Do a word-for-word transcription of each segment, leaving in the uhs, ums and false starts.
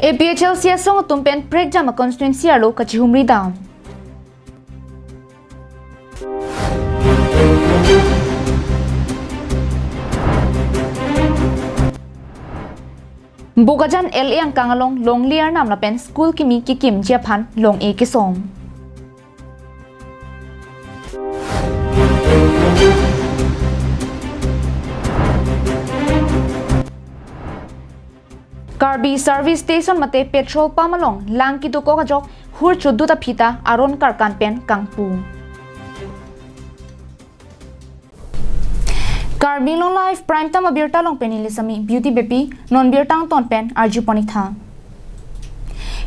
A P H L C asong atum pen prekjam a constituency arlo kachihumri dam. Bokajan L A angkang along longle arnam lapen school kimi kekimji aphan long-e kesom. Karbi service station mate petrol pump along lang kedokok ajok hur chodut aphi ta aron karkan pen kangpu. Karbi Anglong Live Prime Time abirta along pen neli Sami Beauty Beypi, non birta angton pen arjupon-ik tha.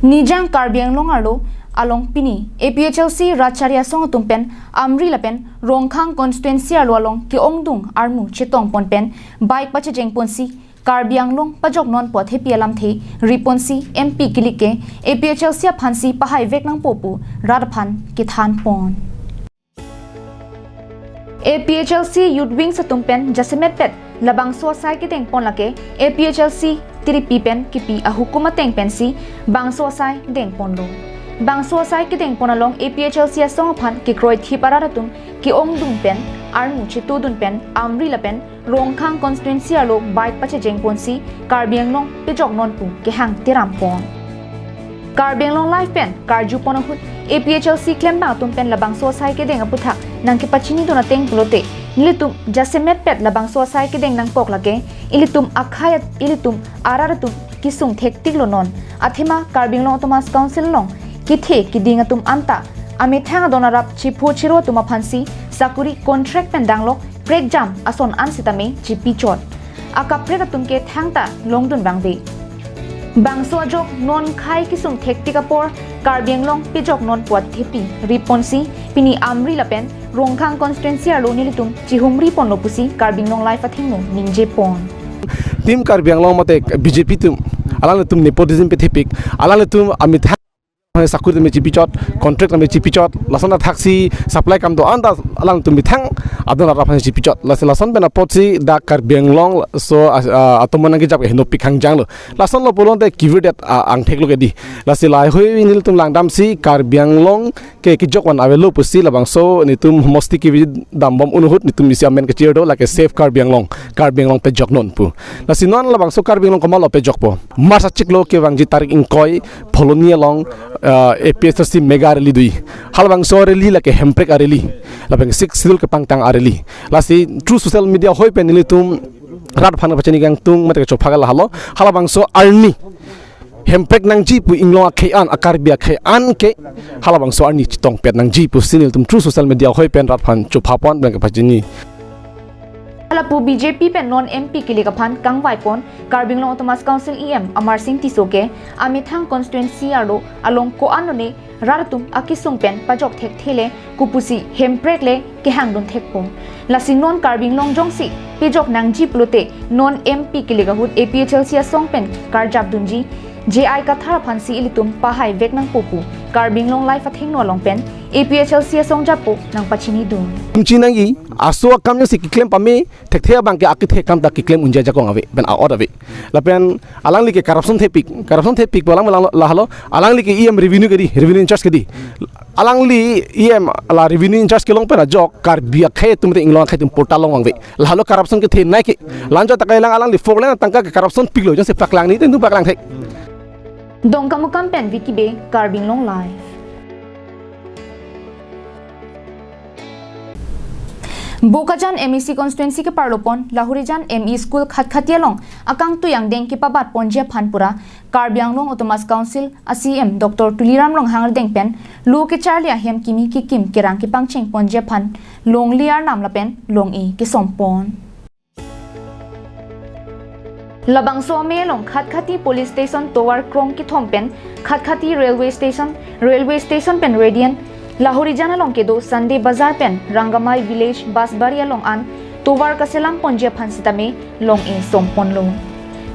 Nijang Karbi Anglong arlo along pini A P H L C rat chari asong atum pen Amri lapen Rongkhang constituency arlo along ke-ongdung armu chetongpon pen bike pachejengponsi Karbi Anglong pajoknonpo athepi alamthe riponsi M P kilik ke A P H L C aphansi pahaivek nangpo pu rat aphan kethanpon. A P H L C Youth Wings atum pen jasemet pet labangso asai kedengpon lake A P H L C tiripi pen kipi ahukum ateng pensi bangso asai dengponlo. Bangso asai kedengpon along A P H L C asong aphan kekroithip arat atum ke-ongdung pen armu chetodun pen Amri lapen Rongkhang constituency arlo bike pachejengponsi Karbi Anglong pejoknon pu kehang terampon. Karbi Anglong Live pen karjupon ahut A P H L C klembang atum pen labangso asai kedeng aputhak nangkepachinidun ateng pulote, nelitum jasemet pet labangso asai kedeng nangkok lake, ilitum akhei at-, ilitum arat atum kesung thektiklo non. Athema Karbi Anglong Autonomous Council along kethe keding atum anta amethang adon arap chiphu chiru atum aphansi sakuri contract pen danglok prekjam ason an sitame chipichot. Akaprek atum ke thangta longdun vangve. Bangso ajok non khei kesung thektik apor Karbi Anglong pejoknonpo athepi riponsi pini Amri lapen Rongkhang constituency arlo nelitum chihumriponlo pusi Karbi Anglong Live athengno ningjepon. Team Karbi Anglong mate B J P atum, alanglitum nepotism pethepik, alanglitum amethang sakuri tame chipichot, contract tame chipichot, lason athaksi supply kam do-an ta alangtum methang adon arap aphan chipichot. Lasi lason pen apotsi dak Karbi Anglong so, ah, ah, atum nangkejap ke henopik hangjanglo. Lasonlo pulote kevirdet, ah, angthek lo ke di. Lasi lahei nelitum langdamsi Karbi Anglong ke kejok van avelo pusi labangso nelitum mosti kevi dambom un ahut nelitum isi amen kechir do lake Save Karbi Anglong, Karbi Anglong pejoknon pu. Lasi non labangso Karbi Anglong komatlo pejokpo. March achiklo kevangji tarik ingkoi Phuloni along, ah, A P H L C mega rally do-i. Halabangso rally lake hemprek a-rally. Lapen Sixth Schedule kepangtang a-rally. Lasi through social media ahoi pen nelitum rat aphan pachini kangtung mate kachopha ke lahelo. Halabangso arni hemprek nangji pu inglong akhei an, a-Karbi akhei an ke halabangso arni chetongpet nangji pusi nelitum through social media ahoi pen rat aphan chophapon pen kepachini. Hala pu B J P pen non M P kilik aphan kangvaipon Karbi Anglong Autonomous Council E M Amarsing Tisso ke amethang constituency arlo along ko-an lone rat atum akesung pen pajok thekthe le kopusi hemprek le kehangdun thekpo. Lasi non Karbi Anglong jongsi pejok nangji pulote non M P kilik ahut A P H L C asong pen karjapdunji J I Kathar aphansi ilitum pahaivek nangpo pu Karbi Anglong Live athengno along pen A P H L C asong japo nangpachinidun. Tumchi nangji aso akam jongsi keklem pame thekthe abang ke akethe akam ta keklem unji ajakong ave, pen a-ot ave. Lapen alangli ke corruption thepik, corruption thepik pu alang alang lahelo, alangli ke E M revenue ke di, revenue in-charge ke di. Alangli E M la revenue in-charge kelong pen ajok Karbi akhei atum te inglong akhei atum portal long vangve. Lahelo corruption kethenei ke. Lanjo ta kailang alangli four lane atangka ke corruption piklo, jongsi paklang ni tentu paklang thek. Dongkamukam pen Vicky Bey, Karbi Anglong Live. Bokajan M A C constituency keparlopon Lahorijan M E School Khatkhati along akangtui angdeng kepabatponji aphan pura Karbi Anglong Autonomous Council a C E M Doctor Tuliram Ronghang ardeng pen lo kecharli ahem kimi kekim kerang kepangchengponji aphan longle arnam lapen long-e kesompon. Labangso amei along Khatkhati Police Station tovar krong kethom pen Khatkhati Railway Station, Railway Station pen Radiant, Lahorijan along kedo Sunday Bazar pen Rangamai Village Basbari along an tovar kaselamponji aphan sitame long-e somponlo.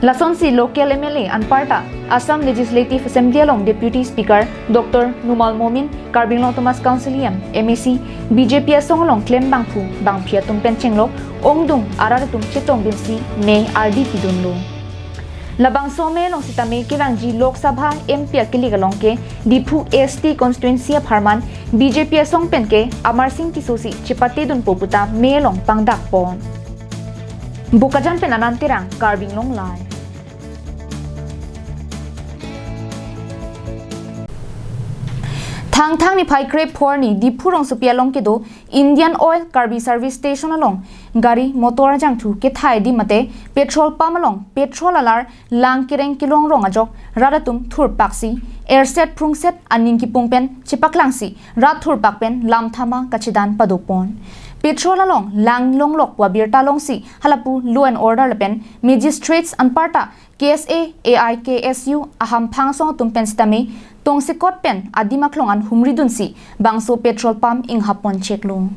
Lasonsi local M L A anparta Assam Legislative Assembly along Deputy Speaker Doctor Numal Momin, Karbi Anglong Autonomous Council E M, M A C, B J P asong along klem bangphu bangphi atum pen chenglok ongdung arat atum chetongdunsi mei ardi pidunlo. Labangso mei along sitame kevangji Lok Sabha M P akilik along ke Diphu S T constituency apharman B J P asong pen ke Amar Singh Tisso si chepate dunpo puta mei along pangdak pon. Bokajan pen Anand Terang, Karbi Anglong Live. Thangthang niphai krepho arni Diphu rongsopi along kedo Indian Oil Karbi Service Station along gari motor ajangthu kethai adim mate petrol pump along petrol alar lang kereng kelong rong ajok rat atum thurpaksi erset phrungset aning kipung pen chepaklangsi rat thurpak pen lam thama kachedan padopon. Petrol along lang longlok pu abirta longsi halapu law and order lapen magistrates anparta K S A, A I K S U ahamphang asong atum pen sitame tongsekot pen adim aklong an humri dunsi bangso petrol pump inghap pon cheklo.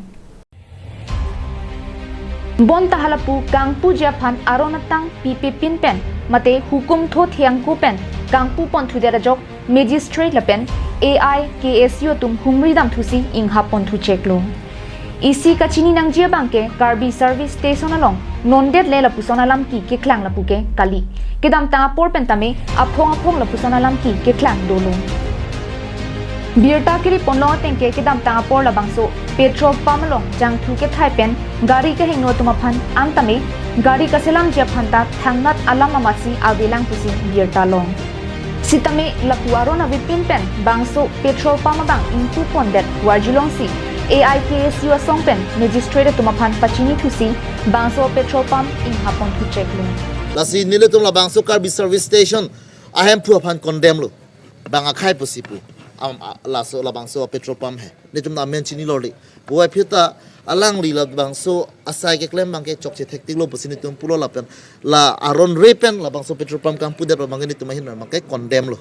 Bonta halapu kangpuji aphan aron atang pipe pin pen mate hukum tho thengku pen kangpu pon thudet ajok magistrate lapen A I K S U atum humri damthusi inghap pon thu cheklo. Isi kachini nangji abang ke Karbi Service Station along nondet le lapuson alam ki keklang lapu ke kali. Kedamtang apor pen tame aphong aphong lapuson alam ki keklang dolo. Birta kiri ponlong ateng ke kedamtang apor labangso petrol pump along jangthu kethai pen gari kahingno atum aphan an tame gari kaselamji aphan ta thangnat alam amatsi avelang pusi birta long. Sitame lapu aron avepin pen bangso petrol pump abang ingpu pondet warjulongsi A I K S U asong pen magistrate atum aphan pachini thusi bangso petrol pump inghap pon thu cheklo. Lasi nelitum labangso Karbi Service Station ahemphu aphan condemn lo. Bang akhai pusi pu. Am, a, laso labangso petrol pump he. Nelitum amen chinilo le. Puvoiphit ta alangli labangso asai keklem abang ke chokche thektiklo pusi nelitum pulo lapen la aron re pen labangso petrol pump kangpudet abang ke nelitum ahin abang ke condemn lo.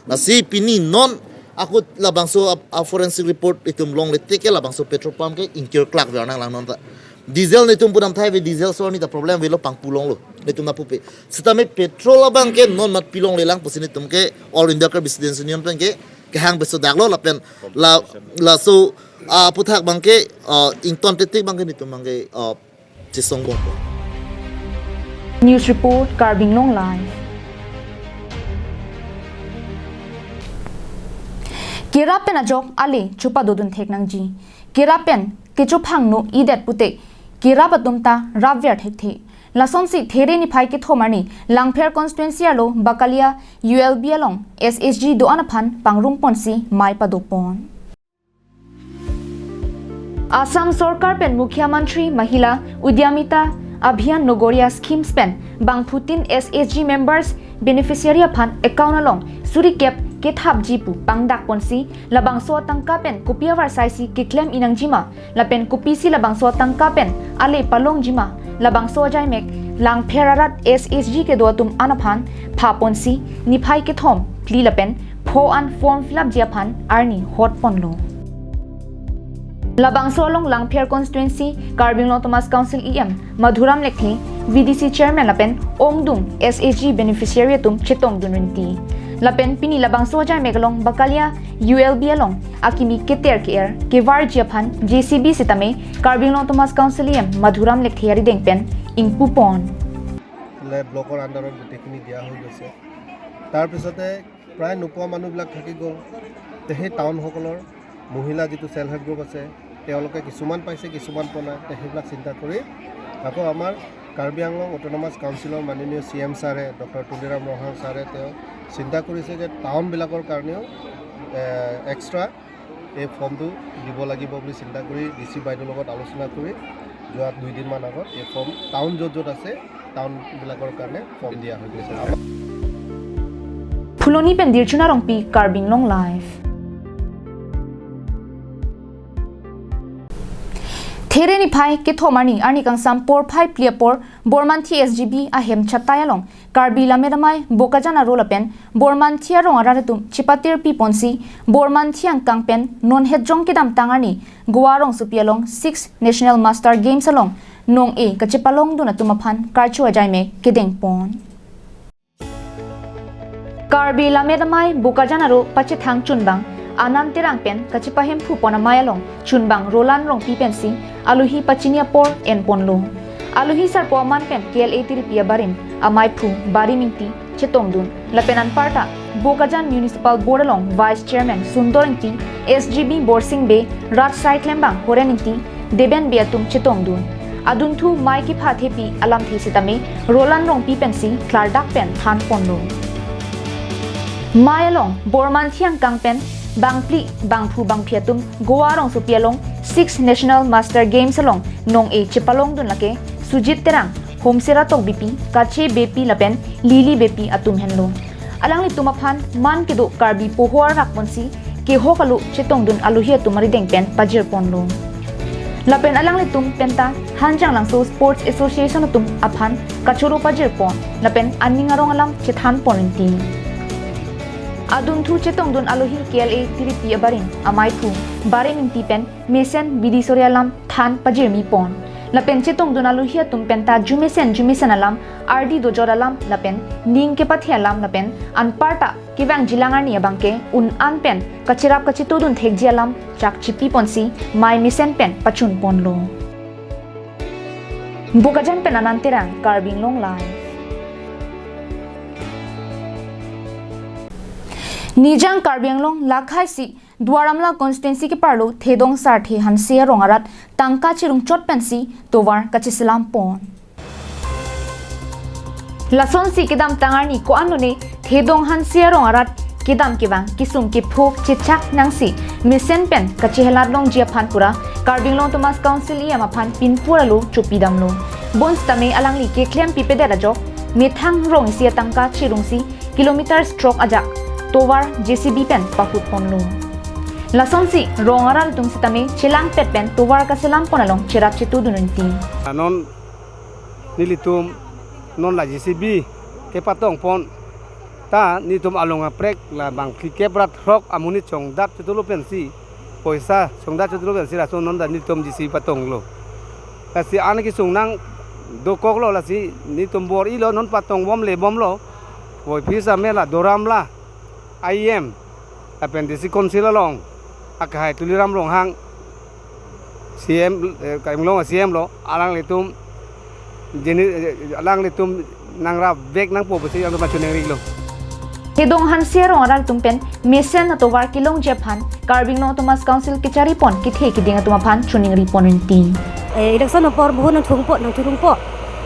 Lasi pini non akut labangso a, a forensic report itum longle teke labangso petrol pump ke ingkirklak ver nanglang non ta. Diesel nelitum pudam thai ave, diesel so arni ta problem avelo, pangpu longlo. Nelitum napupe. Sitame petrol abang ke non mat pilong lelang pusi nelitum ke All India Karbi Students Union pen ke kehang beso daklo lapen la, laso, ah, aphuthak abang ke, ah, ington tetik abang ke nelitum abang ke, ah, chesong bompo. News report, Karbi Anglong Live. Kerap pen ajok ale chepadodun thek nangji. Kerap pen kechophang no idet pute kerap atum ta rapver thekthe. Lasonsi There niphai kethom arni Langpher constituency arlo Bakalia U L B along S H G do-an aphan pangrum ponsi mei padopon. Assam Sorkar pen Mukhyamantri Mahila Udyamita Abhiyan Nagoriya schemes pen bangphutin S H G members beneficiary aphan account along suri kep kethapji pu pangdak ponsi labangso atangka pen kopi avarsai si keklem inangjima lapen kopisi labangso atangka pen ale palongjima labangso ajaimek Langpher arat S H G kedo atum an aphan pha ponsi niphai kethom phli lapen pho an form fill up ji aphan arni hot ponlo. Labangso along Langpher constituency Karbi Anglong Autonomous Council E M Madhuram Lekthe, V D C chairman lapen ongdung S H G beneficiary atum chetongdun rinti. Lapen pini labangso ajaimek along Bakalia U L B along akimi keter ke-er kevarji aphan J C B sitame Karbi Anglong Autonomous Council E M Madhuram Lekthe arideng pen ingpu pon. লে ব্লকৰ আণ্ডাৰত গোটেইখিনি দিয়া হৈ গৈছে। তাৰপিছতে প্ৰায় নোপোৱা মানুহবিলাক থাকি গ'ল। তে সেই টাউনসকলৰ মহিলা যিটো ছেল্ফ হেল্প গ্ৰুপ আছে, তেওঁলোকে কিছুমান পাইছে, কিছুমান পোৱা নাই। তে সেইবিলাক চিন্তা কৰি আকৌ আমাৰ কাৰ্বি আংলং অট'নমাছ কাউন্সিলৰ মাননীয় চি এম ছাৰে, ডক্টৰ তুলিৰাম ৰংহাং ছাৰে তেওঁ চিন্তা কৰিছে যে টাউনবিলাকৰ কাৰণেও, এ, এক্সট্ৰা এই ফৰ্মটো দিব লাগিব বুলি চিন্তা কৰি ডি চি বাইদেউৰ লগত আলোচনা কৰি যোৱা দুইদিনমান আগত এই ফৰ্ম টাউন য'ত য'ত আছে, টাউনবিলাকৰ কাৰণে ফৰ্ম দিয়া হৈ গৈছে। আমাৰ Phuloni pen Dirchuna Rongpi, Karbi Anglong Live. There niphai kethom arni, arni kangsam porphai phli apor Bormanthi S G B ahem chatai along Karbi Lammet Amei Bokajan arlo lapen Bormanthi arong arat atum chepatirpi ponsi Bormanthi angkang pen non hetjong kedamtang arni Goa rongsopi along six National Master Games along nong-e kachepalongdun atum aphan karcho ajaimek kedeng pon. Karbi Lammet Amei Bokajan arlo pachethang chunbang Anand Terang pen kachepahemphu pon amei along chunbang Roland Rongpi pensi alohi pachini apor en ponlo. Alohi sarpo aman pen K L A Tiripi abarim, amaiphu Barim Ingti chetongdun. Lapen anparta Bokajan Municipal Board along Vice Chairman Sundor Ingti, S G B Borsing Bey, Rajsai Klembang Horen Ingti, Deben Bey atum chetongdun. Adunthu mei kepha thepi alamthe sitame Roland Rongpi pensi klardak pen thanponlo. Mei along Bormanthi angkang pen bangphli bangphu bangphi atum Goa rongsopi along six National Master Games along nong-e chepalongdun lake Sujit Terang, Homsera Tokbipi, Kache Beypi lapen Lily Beypi atum henlo. Alanglitum aphan man kedo Karbi poho arvak ponsi kehok alo chetongdun alohi atum arideng pen pajirponlo. Lapen alanglitum penta Hanjanglangso Sports Association atum aphan kachoro pajirpon lapen aning arong alam chethanpon rinti. Adunthu chetongdun alohi K L A Tiripi abarim, amaiphu Barim Ingti pen mesen bidi sore alam than pajirmipon. Lapen chetongdun alohi atum penta jumesen jumesen alam, ardi dojor alam lapen ning kepathe alam lapen anparta kevangjilang arni abangke un-an pen kacherap kachetodun thekji alam chakchipi ponsi mei mesen pen pachunponlo. Bokajan pen Anand Terang, Karbi Anglong Live. Nijang Karbi Anglong lakhai si Duar Amla constituency keparlo Thedong Sarthe Hanse arong arat tangka chirungchot pensi tovar kacheselampon. Lasonsi kedamtang arni ko-an lone Thedong Hanse arong arat kedam kevang kesung kepho chechak nangsi mesen pen kachehelat longji aphan pura Karbi Anglong Autonomous Council E M aphan pinpur alo chopidamlo. Bonsitame alangli keklem pipedet ajok methang rong isi atangka chirungsi kilometer throk ajak tovar J C B pen pahutponlo. Lasonsi rong arat atum sitame chelangpet pen tovar kaselampon along cherap chetodun rinti. Non nelitum non la J C B kepatongpon ta netum along aprek la bangphli kep ra throk amonit chongdat chetolo pensi, poisa chongdat chetolo pensi laso non ta netum J C B patonglo. Lasi an kesung nang dokoklo, lasi netum bor-ilo, non patongbom lebomlo. Voiphit same la Duar Amla I M lapen D C Council along akehai Tuliram Ronghang C M, eh, Karbi Anglong C M lo, alanglitum jeni, eh, alanglitum nangrap vek nangpo pusi alangtum pachuningri lo. Thedong Hanse arong arat atum pen mesen atovar kelongji aphan Karbi Anglong Autonomous Council kecharipon kethe keding atum aphan chuningripon rinti. Eh, election apor boho nangchungpo, nangchurungpo.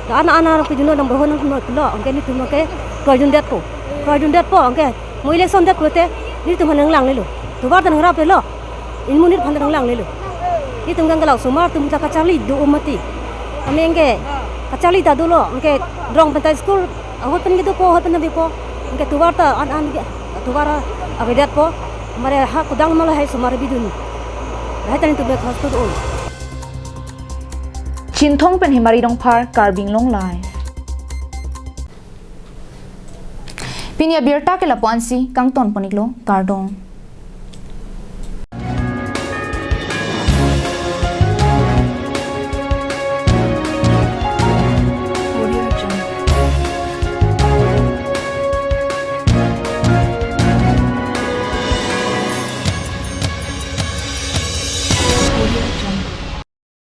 Ana ana nangpiduno nang boho nanglo, anke netum anke kroidundetpo. Kroidundetpo, anke mo election det pulote netum aphan nanglanglelo. Tovar ta nangraplelo. Inmunit aphan ta nanglanglelo. Netum kangkala osomar atum ta kacharli do mati. Kami anke kacharli ta dolo, anke rong penta school ahut pen kedopo, ahut pen kedopo. Anke tovar ta an an ke tovar avedetpo. Mare ha kudang ma lahai osomar bidun. Lahai ta netum ke khas tu un. Chinthong pen Hemari Rongphar, Karbi Anglong Live. Pini abirta ke lapu-ansi kangtonpon-iklo, kardom.